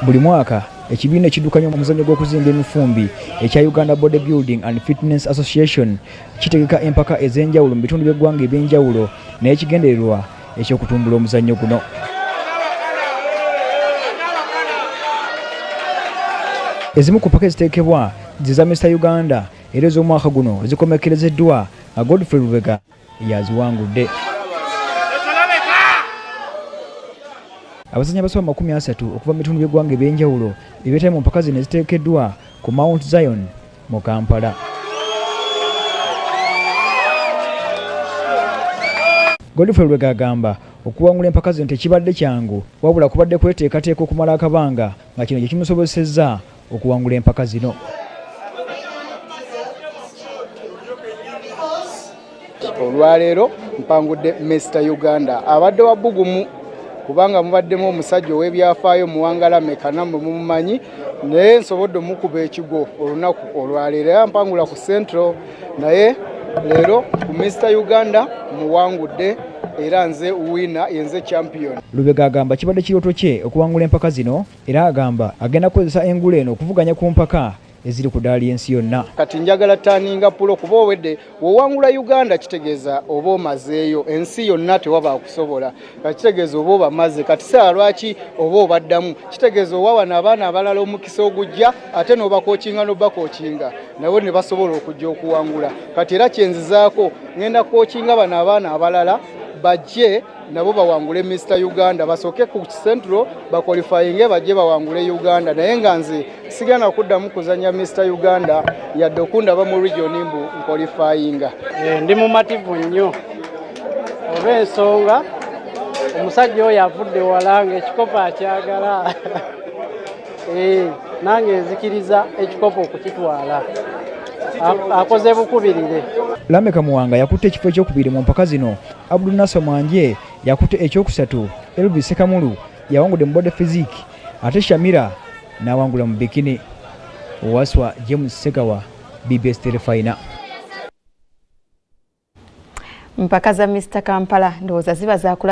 Buli mwaka ekibiina ekiddukanya omuzannyo gw'okuzimba emifumbi ekya Uganda Body Building and Fitness Association kitegeka empaka ez'enjawulo mu bitundu by'eggwanga eby'enjawulo n'ekigendererwa eky'okutumbula omuzannyo guno. Ezimu ku mpaka eziteekebwa ze za Mister Uganda era ez'omwaka guno zikomekkerezeddwa nga Godfrey Lubega yaziwangudde. Abazannyi abasoba 30 okuva mu bitundu by'eggwanga eby'enjawulo bebeetabye mu mpaka zino eziteekeddwa ku Mount Zion mu Kampala. Godfrey Lubega agamba okuwangula empaka zino tekibadde kyangu wabula kubadde kweteekateeka okumala akabanga nga kino kye kimusobozesezza okuwangula empaka zino. Olwaleero mpangudde Mister Uganda abadde wa bbugumu kubanga mubaddemu omusajja ow'ebyafaayo Muwangala Mekana mwe mumumanyi, naye nsobodde omukuba ekigwo olunaku olwaleero era mpangula ku Central, naye leero ku Mister Uganda muwangudde era nze winner, yenze champion. Lubega agamba kibadde kirooto kye okuwangula empaka zino era agamba agenda kukozesa engule eno okuvuganya ku mpaka eziri ku ddaala ly'ensi yonna. Kati njagala turninga pro kuba owedde w'owangula Uganda kitegeeza oba omazeeyo ensi yonna tewaba kusobola, kati kitegeeza oba obamaze. Kati saa lwaki oba obaddamu, kitegeeza owa wano abaana abalala omukisa ogujja ate n'obakookinga n'obakookinga nabo ne basobola okujja okuwangula. Kati era kyenzizaako ngenda kookinga bano abaana abalala bajje nabo bawangule Mister Uganda, basooke ku Central bakwalifayinge bajje bawangule Uganda. Naye nga nze sigenda kuddamu kuzannya Mister Uganda yadde okundaba mu region mbu nkwalifayinga. Ndi mumativu nnyo olw'ensonga omusajja oyo avudde wala ng'ekikopo akyagala. Nange nzikiriza ekikopo okukitwala. Akoze bukubirire. Lameka Muwanga yakutte ekifo ekyokubiri mu mpaka zino, Abdul Nasser Mwanje yakutte ekyokusatu, Elvis Sekamulu yawangudde mu body physique ate Shamira n'awangula mu bikini. Waswa James Segawa, BBS Terefayina. Mpaka za Mister Kampala ndowooza ziba zaakula.